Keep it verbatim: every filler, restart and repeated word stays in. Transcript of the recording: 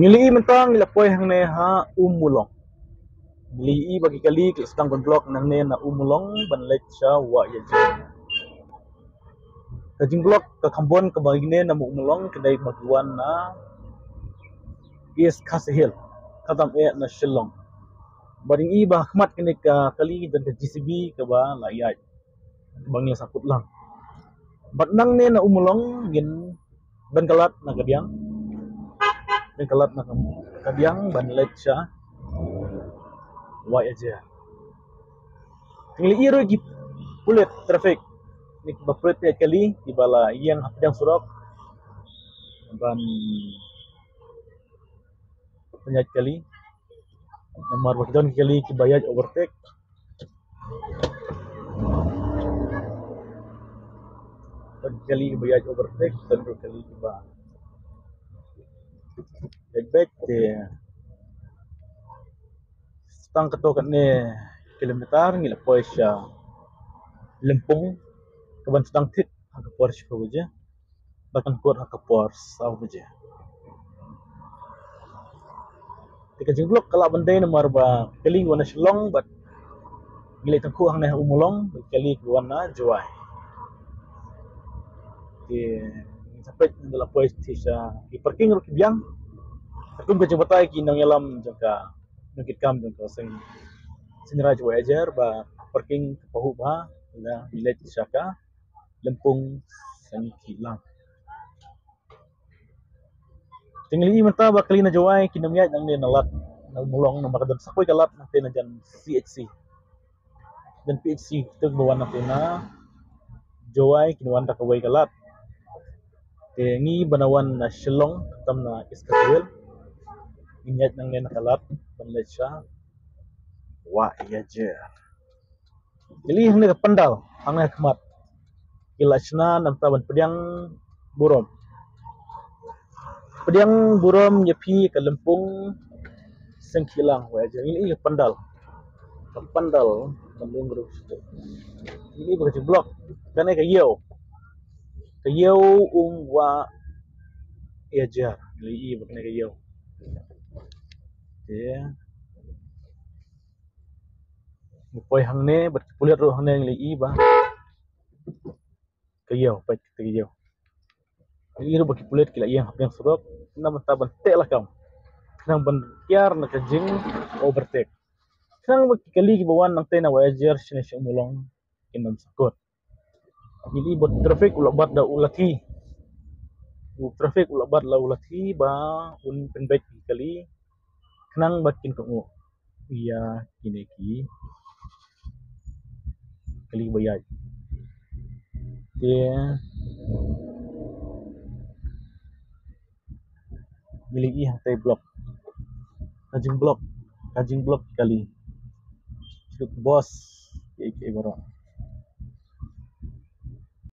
Ngi la ïohi mynta ngi la poi hangne ha Ummulong. Ngi la ïohi ba ki kali ki la sdang ban block nangne na Ummulong ban leit sha Wahiajer. Ka jingblock ka khambun kaba ngi ne na Ummulong ka dei ba ki wan na East Khasi Hills, khamtam eh na Shillong. Bad ngi ïohi ba ha khmat kane ka kali don ka J C B kaba la ïaid ba ngi la sangkut lang. Bad nangne na Ummulong ngin ban ka lad na Kadiang, ban ka lad na Kadiang ban leit sha Wahiajer. Ngi la ïohi ruh ki pulit traffic, ne kiba pyrshah ïaid kali, kiba la ïeng hapdeng surok ban pynïaid kali. Namar ba ki don ki kali kiba ïaid overtake. Don ki kali kiba ïaid overtake, don ruh kali kiba ïaid beit. Te tang katto katne kilometer ngi la poi sha Lympung, kaban sdang thied ha ka por shiphew baje, ba kan kut ha ka por saw baje. Te ka jingblock ka lah ban dei namar ba kali wan na Shillong bad ngi leit tyngkhuh hangne ha Ummulong, bad kali ka wan na Jowai. Te ngi sa peit ngi la poi sha ki parking ruh ki biang. Katkum ka jingbatai ki nongïalam jong ka nongkitkam jong ka seng Seiñ Raij Wahiajer ba parking ka pahuh bha, ngi leit sha ka Lympung Sengkhihlang. Te ngi la ïohi mynta ba kali na Jowai kin ym ïaid nangne na lad na Ummulong namar ka don sa kawei ka lad nangta na jan C H C. Jan P H C kito ba wan nangta na Jowai kin wan da kawei ka lad. Te ngi ba na wan na Shillong, khamtam na East Khasi Hills, ngin ïaid nangne na ka lad ban leit sha Wahiajer. Ngi la ïohi hangne ka pandal, hangne ha khmat. Ki la shna namar ban pdiang burom. Pdiang burom ïa phi ka Lympung Sengkhihlang Wahiajer. Ngi la ïohi ka pandal. Ka pandal ka long ruh shuh. Ngi la ïohi ba ka jingblock. Kane ka ïew. Ka ïew um Wahiajer. Ngi la ïohi ba kane ka ïew. Te ngi poi hangne bad ki pulit ruh hangne ngi la ïohi ba ka ïew, peit kita ka ïew. Ngi la ïohi ruh ba ki pulit ki la ïeng hapdeng surok namar ban teh lakam, khnang ban kiar na ka jing overtake, khnang ba ki kali kiba wan nangta na Wahiajer shane sha Ummulong kin ym sangkut. Ngi la ïohi ba u traffic u la bat da u lathi. U traffic u la bat da u lathi ba un pynbeit ki kali khnang ba kin kohnguh ïa kine ki kali ba ïaid. Te ngi la ïohi hangtei block. Ka jingblock, ka jingblock kali. Shu bos ïa ki baroh.